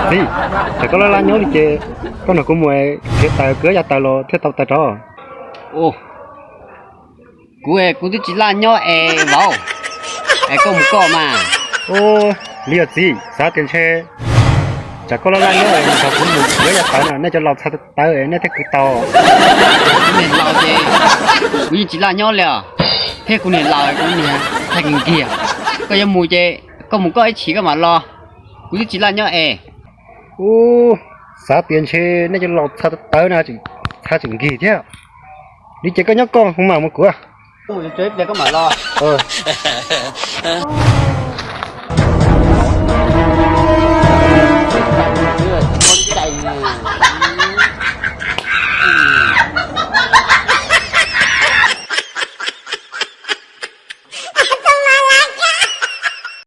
Txiv, tsam koj laj laj nyob li ces koj nrog kuv mus nrhiav taws, kuv yuav yav taws los thiaj tau taws rov. Kuv, kuv twb tsis laj nyob es vauv, es koj mus koj mas. Ua li os txiv, xav tias ntshe tsam koj laj laj nyob es nrog kuv mus yuav yav taws no, nej cov laus txha tawv es nej thiaj kwv tau. Kuv niag laus ces kuv yeej tsis laj nyob li os, thiab kuv niag laus kuv niag txha kiag kiag. Koj yuav mus ces koj mus koj ib chim koj mam los, kuv twb tsis laj nyob es. Ub, xav tias ntshe nej cov laus txha tawv no tseem txha tseem nkig thiab. Li ces koj nyob koj, kuv mam mus kuv.